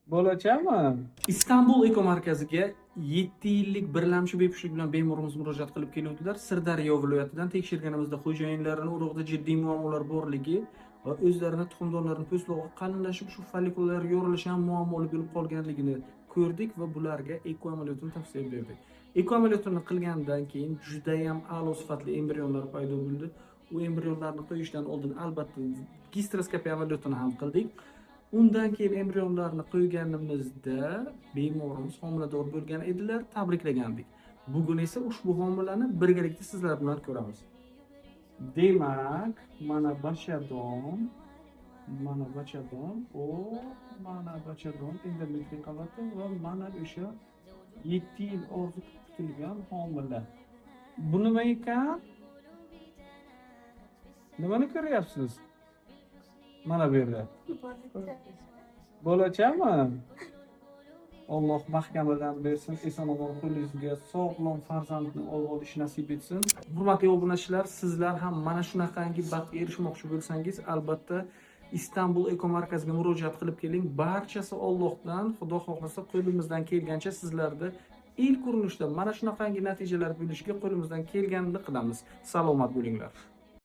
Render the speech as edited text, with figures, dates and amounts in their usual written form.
Bolachami? Istanbul Eko markaziga 7 yillik birlamchi bepushtlik bilan bemorimiz murojaat qilib keluvdilar. Sirdaryo viloyatidan tekshirganimizda xo'jayinlarini urug'ida jiddiy muammolar borligi va o'zlarini tuxumdonlarini po'stlog'i qalinlashib, shu follikullar yorilishi ham muammoli bo'lib qolganligini ko'rdik va bularga eko amaliyotini tavsiya berdik. Eko amaliyotini qilgandan keyin juda ham a'lo sifatli embrionlar paydo bo'ldi. U embrionlarni qo'yishdan oldin albatta gisteroskopiya amaliyotini ham qildik. Undan keyin embrionlarni qo'yganimizda bemorimiz homilador bo'lgan edilar, tabriklagandik. Bugun esa ushbu homilani birgalikda sizlar bilan ko'ramiz. Demak, mana bachadon, mana bachadon, o mana bachadon endometriy qavati va mana o'sha 7 yil orzu kutilgan homila. Bu nima ekan? Nimani ko'ryapsiz? Mana bu yerda. Bolachami? Alloh mahkamadan bersin, eson omon qo'lingizga sog'lom farzandni olib olish nasib etsin. Hurmatli obunachilar, sizlar ham mana shunaqangi baxtga erishmoqchi bo'lsangiz, albatta Istanbul Eko markaziga murojaat qilib keling. Barchasi Allohdan, Xudo xohlasa qo'limizdan kelgancha sizlarda ilk urinishda mana shunaqangi natijalar bo'lishiga qo'limizdan kelganini qilamiz. Salomat bo'linglar.